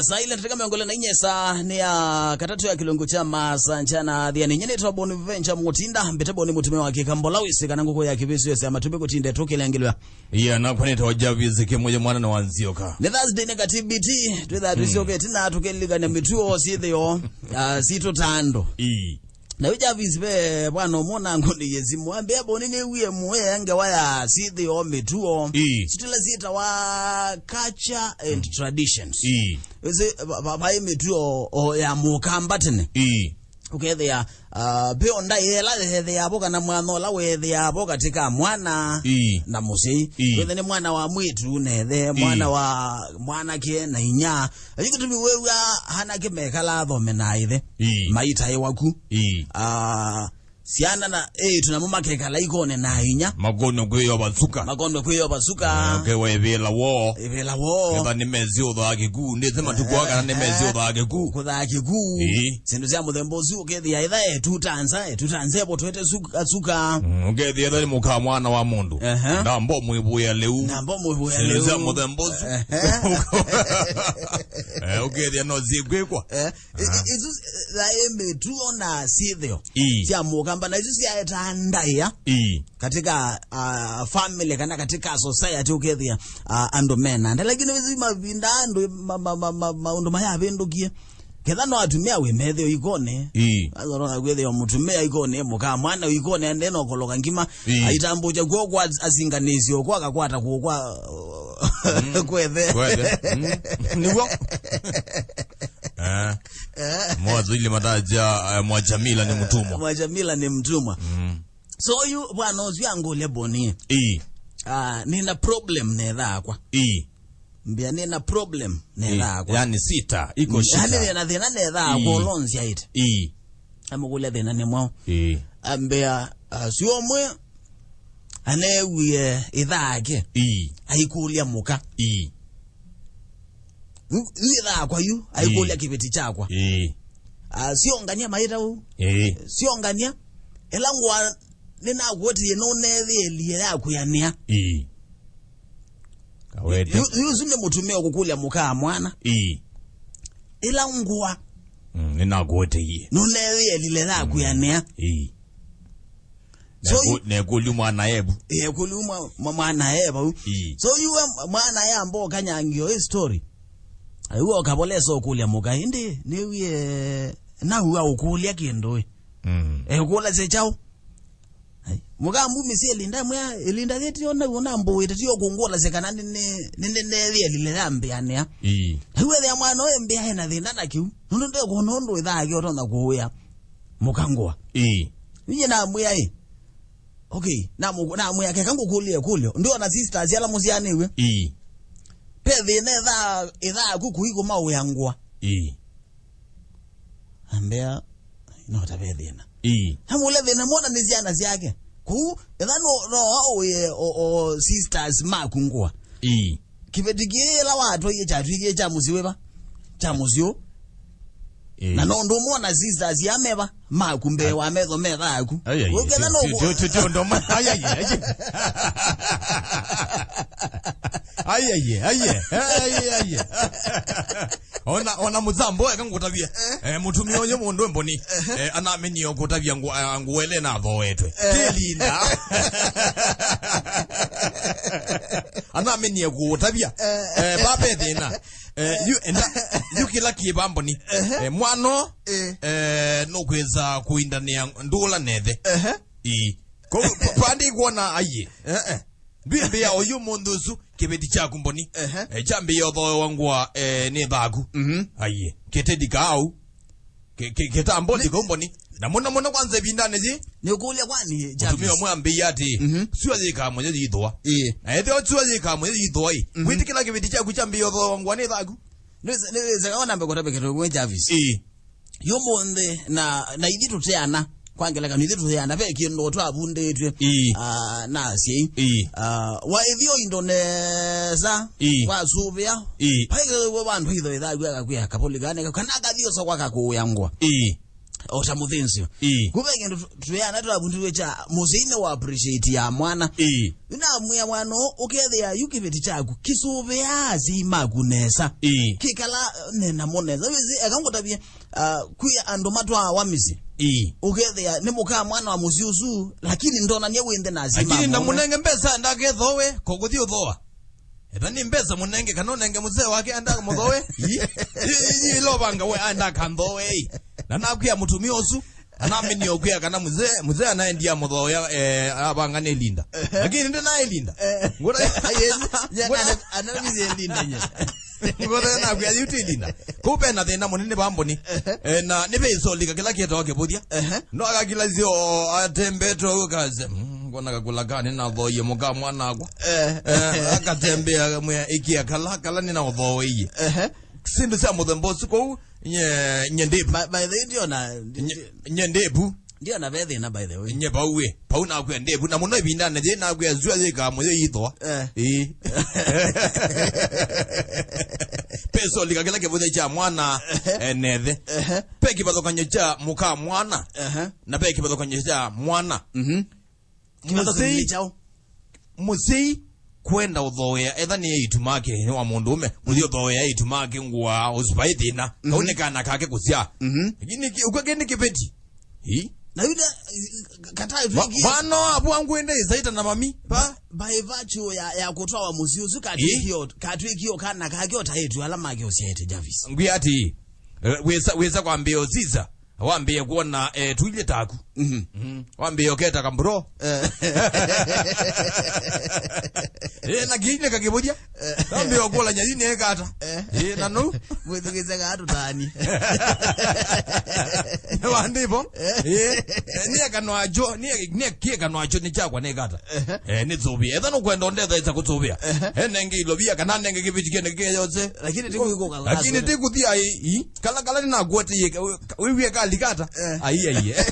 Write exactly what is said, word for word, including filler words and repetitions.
Saa ila ndatĩka mĩongo ĩlĩ na inya saa nĩ ya katatũ ya kĩlungu kya masaa nja na thĩanĩ. Nyie nĩtwa Bonaventure Mũtinda, mbĩte Boni mũtumĩa wa Kĩkambola wĩsĩ kana ngũkũ ya kĩvĩsĩ yose ya matumbĩ kũtinda tũkĩlengĩlwa. Iya, nakwa nĩtawa Jarvis Kĩmũyĩ mwana na wa Nzioka. Nĩ Thursday nĩ katibiti, twĩthaa tũsyokete na tũkĩlilikana mĩtuo syĩthĩo, ah, sitũ ta andũ. Ii. Na yu Jarvis ve bwana ũmwe nangũnĩie simũ, ambĩa Boni nĩwie mũea ngewa ya syĩthĩo mĩtuo. Ii. Sitũla syĩtawa culture and traditions. Ii. Ĩsĩ, va-, va-, vaĩ mĩtuo o ya mũkamba tene. Ii. Ũkethĩa, ah, ve o ndaĩa ĩla yethĩawa vo kana mwana ũla wethĩawa vo katĩ ka mwana Ii. na mũsyai. Ii. Wethe nĩ mwana wa mwĩtu na ĩthe, mwana Ii. wa mwanake na inya. Ayu kĩtumi wĩw'a anake mekalaa thome na ĩthe. Ii. Maitaĩwa ku. Ii. Ah, syana na eĩtu namo makekala ikone na inya. Makonwe kwĩyova suka. Makonwe kwĩyova suka. Eh, ũkewa ĩvĩla woo. Ĩvĩla woo. Ketha nĩmesĩ ũthaa kĩkuu. Ndĩsĩ matukũ aa kana nĩmesĩ ũthaa kĩkuu. Kũthaa kĩkuu. Ii. Syĩndũ sya mũthemba ũsu ũkethĩa ĩtha etutanza, etutanza epotwete suka, suka. Mm, ũkethĩa ĩtha nĩ mũka mwana wa mũndũ. Ehe. Ndambo mwĩvũĩa lĩu. Ndambo mwĩvũĩa Syĩndũ sya lĩu. mũthemba ũsu. Ehe. Eh, ũkethĩa no syĩkwĩkwa. Eh, i-, i-, Ah. isu, eh, thaĩ mĩtuo na syĩthĩo Ii. sya mũkamba, na isu syaetaa ndaĩa Ii. katika, ah, family kana katika society ũkethĩa, ah, andũ mena nda. Lakini isu mavinda andũ ma-, ma-, ma-, ma-, maũndũ mayavĩndũkie. Ketha no atumĩa wĩ methĩo ikone. Ii. Azorona kwĩthĩwa mũtumĩa ikone, mũka mwana ikone, ende no koloka ngima, Ii. aitambũkya kw'oko kwa asinganĩsyo, kwa akakwata kũkwa Mm. kwethe. Kwethe. Mm. Nĩw'o. Eh. Eh. Mwathili mataja, eh, mwa Jamila nĩ mtumwa. Mwa Jamila nĩ mtumwa. Mm. So yu bwana ũsu angũlya Boni. Ii. Ah, nina problem na ĩtha yakwa. Ii. Mbĩa nina problem na Ii. ĩtha yakwa. Yani sita, iko shida. Yani nina thĩna na ĩtha yakwa Ii. ũlonzyaĩte. Ii. Amũkũlya thĩna nĩ mwaũ. Ii. Ambĩa, ah, sio mwe aneewie ĩtha yake. Ii. Aikũlya mũka. Ii. Yu, yu ĩtha yakwa yu, aikũlya Ii. kĩveti kyakwa. Ii. Ah, siongania maita ũu. Ii. Siongania. Ĩla ngũa nĩnakuetie nũneethĩelie ya kwĩanĩa. Ii. Kawete. Yu, yu, yu nĩ mũtumĩa ũkũkũlya mũka mwana. Ii. Ĩla ngũa Mm, nĩnakueteie. nũneethĩelile ya kwĩanĩa. Ii. So, Neku-, nekũlyu mwana evu. Eh, kũlyu mwa-, mwa-, mwana e vau. Ii. So, yu we mwana yamba ũkanyangio ĩ story. Ayu okavolesa ũkũlya mũka, ĩndĩ nĩwie naua ũkũlya kĩndũ ĩ. Mm. Eh, ũkũlasya kyaũ? Ai, mũka mbumĩsya ĩlinda mwĩa, ĩlinda yĩtio nau nambũĩte, tio kũngũlasya kana nĩ, nĩ, nĩ, nĩ, nĩneethĩelile yambĩanĩa. Ii. Ayu ethĩa mwana ũyũ mbĩa ena thĩna na kĩu. Nũndũ ndekũona ũndũ ĩtha yake ũtonya kũũĩa mũka ngũa. Ii. Ninyie namwĩa ĩ, Okay, namu-, namwĩa keka ngũkũlye kũlyo. Ndĩona sisters ala mũsyaanĩw'e. Ii. Pe thĩna ĩtha, ĩtha yaku kũikũma ũya ngũa. Ii. Ambĩa, no ta ve thĩna. Ii. Namũlya thĩna mona nĩ syana syake. Kũu, ĩtha no, no aũye o, o sisters maku ngũa. Ii. Kĩveti kĩĩ ĩla watwaie kyatw'ĩkie kya mũsyĩ wĩva? Kya mũsyĩ ũũ. Ĩĩ. Na no ũndũ ũmwe ona sisters ya meva maku mbee wa metho metha yaku. Ai, ai, Ũketha ti, no ti, kũ- ti, ti, ti ũndũ ũmwe. Ai, ai, ai. Ai, ai, ai. Ai, ai, ai. Ona, ona mũthambo eka ngũtavie. Eh, mũtumĩa ũyũ mũndũ mboni. Eh, anamenyie kũtavia ngũ-, ah, ngũele na thoetwe. Eh. Kĩlinda. Anamenyie kũtavia. Eh. Eh, babe thĩna. Eh, yu, enda, yu kĩla kĩ vamboni. Ehe. Eh, mwano, Eh. eh, nũkwĩza kũindanĩa ndũla nethe. Ehe. Ii. Ko, pa-, pandi kuona aiye. Eh, eh. Ndwĩmbĩa oyu mũndũ ũsu kĩveti kyaku mboni. Ehe. Eh, kyambĩĩa ũthoewa ngũa, eh, nĩ thaku. Mhm. Aiye. Kĩtedi kaau. Kĩ-, kĩ-, kĩtambo Nĩ- ndikaumboni. Na mũno mũno kwanza ĩvindanĩ yĩ. Nĩũkũlya kwani, Jarvis? Mũtumĩa ũmwe ambĩie atĩ, Mhm. "Sua yĩkaa mũyo yĩthũa." Ĩĩ. Na ethĩwa sua yĩkaa mũyo yĩthũa ĩ, Mhm. wĩtĩkĩla kĩveti kyaku kyambĩĩa ũthooa ngũa nĩ thaku. Nĩwĩsa-, nĩwĩseka ona mbekũta vekete ũmwe, Jarvis. Ĩĩ. Yu mũnthĩ na, na ithyĩ tũteana. Kwa ngelekano, ithyĩ tũyana ve kĩndũ twavundĩtw'e, Ii. ah, na asyai. Ii. Ah, waĩthio indo nesa, Ii. wasũvĩa. Ii. Paĩkĩwe vandũ itho ĩthakw'a akakwĩa kapũlĩkanĩ, kana akathi ũsakwa akakũũya ngũa. Ii. o ta mũthĩnzĩo. Ĩĩ. Kũu ve kĩndũ tũ-, twĩana twavundĩtwe kya mũsyai nĩ wa appreciate ya mwana. Ĩĩ. Yu namwĩa mwana ũũ, ũkethĩa yu kĩveti kyaku kĩsũvĩaa asyai maku nesa. Ĩĩ. Kĩkala, eh, nena mo nesa. Wĩsĩ, eka ngũtavye, ah, kwĩ andũ matwaawa mĩsyĩ. Ĩĩ. Ũkethĩa nĩ mũka mwana wa mũsyĩ ũsu, lakini ndonany'a wĩ nthĩ na asyai. Lakini maku. Ndamũnenge mbesa ndakethowe, ko kũthi ũthoa. Etha nĩ mbesa mũnenge, kana ũnenge mũzee wake anda mũthowe. Ĩĩ. Ĩĩ, ĩĩ, ĩlovanga we anda kanthowe, ĩĩ. Na nakwĩa mũtumia ũsu, anamini ũkwĩa kana mzee, mzee anaendia mũthoya, eh, avanga nĩ linda. Lakini ndi nae linda. Eh. Ngũra, yes, ya ngũra kana, anamisi linda nye. Ngũra nakwĩa yu ti linda. Kũu ve na thĩna mũnene vamboni. Eh, na nĩ ve isolika kĩla kĩetawa kĩvũthya. No agakila sio atembete ũkaze. Mm, ngona kakula kani na thoye mũka mwana akwa. Eh. Eh, akatembea mwe ikia kala, kala nina ũthoeiye. Ehe. Sindu sya mũthemba ũsu kũu, nye, nye ndĩvu. By, by the way, ndiona, ndi-, Nye, ndi-, nye ndĩvu. Ndiona ve thĩna, by the way. Nye vau ĩ, vau nakwĩa ndĩvu, na mũno ĩvindanĩ yĩ nakwĩa zua yĩkaa mũyo yĩthwa. Eh. Ĩĩ. Peso lika kĩla kĩvũthya kya mwana, ehe, eh, nethe. Ehe. Pe kĩvathũkany'o kya mũka mwana, ehe, na pe kĩvathũkany'o kya mwana. Mhm. Kĩvathũkany'o nĩ kyaũ? Mũsyai kwenda ũthoea, etha nĩ aitu make, nĩ wa mũndũũme, mũthi ũthoea aitu make ngũa, ũsipai thĩna. Kau nĩ kana kake kũsyaa. Mhm. Lakini ki-, ũkwake nĩ kĩveti. Ĩ? Na yu nda-, kata Va-, twĩkie vano avu angwende isaita na mami. Va? By virtue ya, ya kũtwawa mũsyĩ ũsu, katwĩkie o-, katwĩkie o kana kake o ta etu ala make ũsyaĩte Jarvis. Ngwĩ ati, eh, wĩsa, wĩsa kwambĩa ũsisa. Wambĩe kwona, eh, tuilye taku. Mhm. Mhm. Wambĩe ũketa kamburo. Eh. Eh, na kiinye kakĩvũthya. Eh. Wambĩe ũkũla nyathi nĩ kata. Eh. Eh, na no. Mwĩthukĩsya kaa tũtani. Nĩ wandĩvo. Eh. Eh, nĩ akanwa acho, nĩ, nĩ kĩkanwa acho nĩ kyakwa nĩ kata. Ehe. Eh, nĩ tsũvĩa. Etha nũkwenda ũndetha ĩsa kũtsũvĩa. Ehe. Eh, nenge ilovia kana nenge kĩvĩti kĩene kĩyose. Lakini ti kũikũka. Lakini ti kũthi ai, i, kala, kala nĩnakuoteie, ka-, wĩwie kalikata. Eh. Ai, ai, eh.